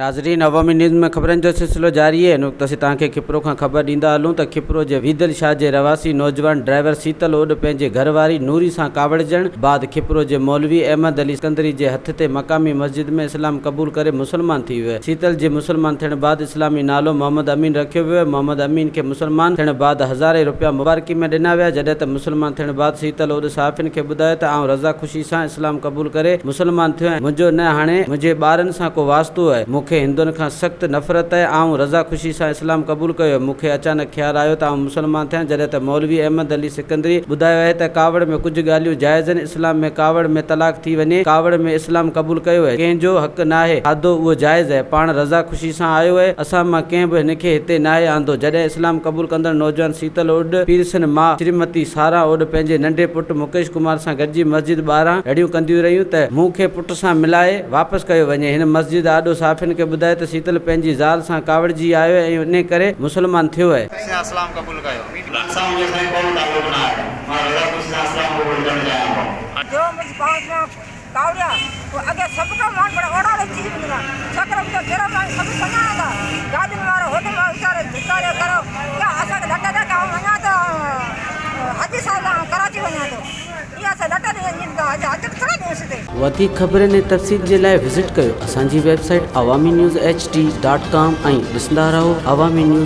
ناظرين عوامي نيوز ۾ خبرن جو سلسلو جاري آهي هن وقت اسين توهان کي کپرو کان خبر ڏيندا هلون ته کپرو جي ويدل شاهه جي رهواسي نوجوان ڊرائيور سيتل اوڏ پنهنجي گهر واري نوري سان ڪاوڙجڻ بعد کپرو جي مولوي احمد علي سڪندري جي هٿ تي مقامي مسجد ۾ اسلام قبول ڪري مسلمان ٿي ويو سيتل جي مسلمان ٿيڻ بعد اسلامي نالو محمد امين رکيو ويو محمد امين کي مسلمان ٿيڻ بعد هزارين روپيا مبارڪي ۾ ڏنا ويا جڏهن ته مسلمان ٿيڻ بعد سيتل اوڏ صحافين کي ٻڌايو ته آئون رضا خوشي سان اسلام قبول ڪري مسلمان ٿيو ۽ منهنجو نه هاڻي منهنجي ٻارن سان ڪو واسطو اهي. مون کي هندن کان سخت نفرت اهي. آئون رضا خوشي سان اسلام قبول ڪيو. مون کي اچانڪ خيال آيو ته آئون مسلمان ٿيان. جڏهن ته مولوي احمد علي سڪندري ٻڌايو اهي ته ڪاوڙ ۾ ڪجهه ڳالهيون جائز آهن. اسلام ۾ ڪاوڙ ۾ طلاق ٿي وڃي. ڪاوڙ ۾ اسلام قبول ڪيو اهي. ڪنهن جو حق ناهي کاڌو اهو جائز اهي. پاڻ رضا خوشي سان آيو اهي. اسان مان ڪنهن به هن کي هتي ناهي آندو. جڏهن اسلام قبول ڪندڙ نوجوان سيتل اوڏ پيرسن ماء شريمتي ساران اوڏ پنهنجي ننڍي پٽ مڪيش ڪمار سان گڏجي مسجد ٻاهران رڙيون ڪنديون رهيون ته مون کي پٽ سان ملائي واپس ڪيو وڃي. هن مسجد آڏو صحافين کي ٻڌايو ته سيتل پنهنجي زال سان ڪاوڙجي آيو ۽ انهي ڪري مسلمان ٿيو اهي. سان اسلام قبول ڪيو. انهن سان منهنجو سائين ڪو به تعلق نه آهي. مان رضا خوشي سان اسلام قبول ڪرڻ چاهيان ٿو. جو مڙس پاڻ سان ڪاوڙيا پوء اڳي سڀ کان ماڻهو بڙا اوڙا رهي ٿي ويندا ڇوڪرا منهنجا ڪهڙا ماڻهو سڀ سڃاڻندا گاڏين وارو هوڏي مان ويچاري ڌڪاريو ڪرو يا اسان کي لٽ ڏي ته آئون وڃان ته حاجي صاحب ڏانهن ڪراچي وڃان ٿو اها اسان لٽ ڏي وڃن ٿا حج حج به ٿورا ڏيون سڌي. وڌيڪ خبرن ۽ تفصيل جي لاء وزٽ ڪيو اسان جي website Awami news H D dot com ۽ ڏسندا رهو عوامي نيوز.